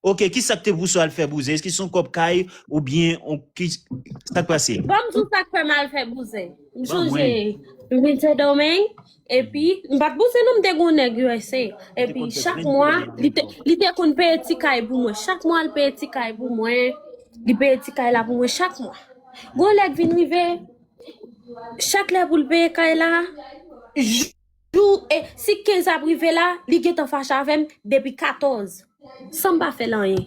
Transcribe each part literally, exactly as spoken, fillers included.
Ok, ki sa k te pouse w al fè bouzen? Èske se yon kòb kay oubyen on, ki, sa k pase? Ban m di w sa k fè m al fè bouzen. M sonje m vin Sendomeng, epi m pa t bouzen non, m te gen yon nèg U S A. Epi chak mwa, li te, li te konn peye ti kay pou mwen. Chak mwa, li peye ti kay pou mwen. Li peye ti kay la pou mwen chak mwa. Gon lè k vin rive, chak lè pou l peye kay la, jou, e, si kenz ap rive la, li gentan fache avè m depi katòz. San m pa fè l anyen.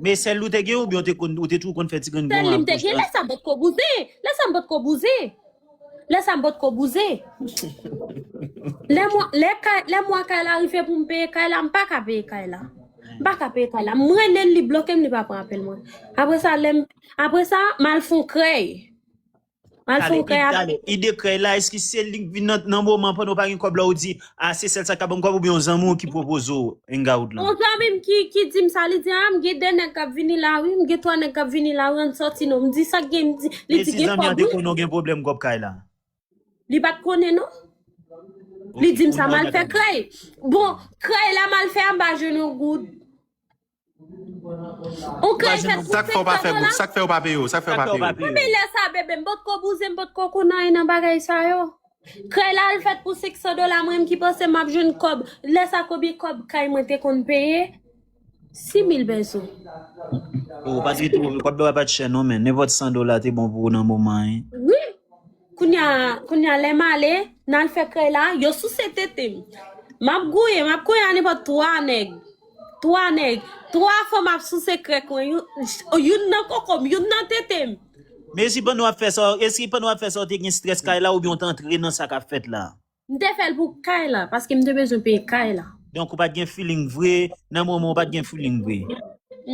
Men sèl ou te gen oubyen ou te konn, ou te toujou konn fè ti grenn grenn? Sèl li m te gen, lè sa m potko bouzen. Lè sa m potko bouzen. Lè sa m potko bouzen. Lè mwa, lè kay, lè mwa kay la rive pou m peye kay la, m pa ka peye kay la. M pa ka peye kay la. M rele l, li bloke m, li pa pran apèl mwen. Apre sa, lè m, apre sa, m al fè yon krèy. M al fè yon krèy avè l. Ide krèy la, èske se li k vin nan, nan moman pandan w pa gen kòb la, ou di, a, se sèl sa k ka ban m kòb oubyen yon zanmi w ki pwopoze w hangout la? Yon zanmi m ki, ki di m sa, li di, a, m gen de nèg k ap vini la, wi, m gen twa nèg k ap vini la, wi, ann sòti non. M di, sa k gen, m di, li di, gen kòb, wi. E si zanmi an te konnen w gen pwoblèm kòb kay la? Li pa t konnen, non. Li di m sa, m al fè krèy. Bon, krèy la, m al fè a, m pa jwenn yon goud. Ou krèy fèt pou senk san dola. Sa k fè w pa peye yo? Sa k fè w pa peye yo? Men lè sa, bebe, m potko bouzen, m potko konn anyen nan bagay sa yo. Krèy la, l fèt pou senk san dola, mwen menm ki panse m ap jwenn kòb. Lè sa, konbyen kòb kay mwen te konn peye? Sis mil peso. O, pa ditou, kòb la pa t chè non, men nenpòt san dola te bon pou ou nan moman an. Wi. Kounye a, kounye a, lè m ale, n al fè krèy la, yo souse tete m. M ap gouye, m ap gouye a nenpòt twa nèg. Twa nèg. Twa fanm ap souse krèk mwen. Youn, youn nan koko m, youn nan tete m. Men si pandan w ap fè sa, èske pandan w ap fè sa, w te gen strès kay la oubyen w te antre nan sa k ap fèt la? M te fè l pou kay la, paske m te bezwen peye kay la. Donk, ou pa t gen feeling vre, nan moman w pa t gen feeling vre?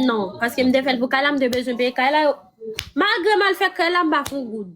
Non, paske m te fè l pou kay la, m te bezwen peye kay la. Malgre m al fè krèy la, m pa fè yon goud.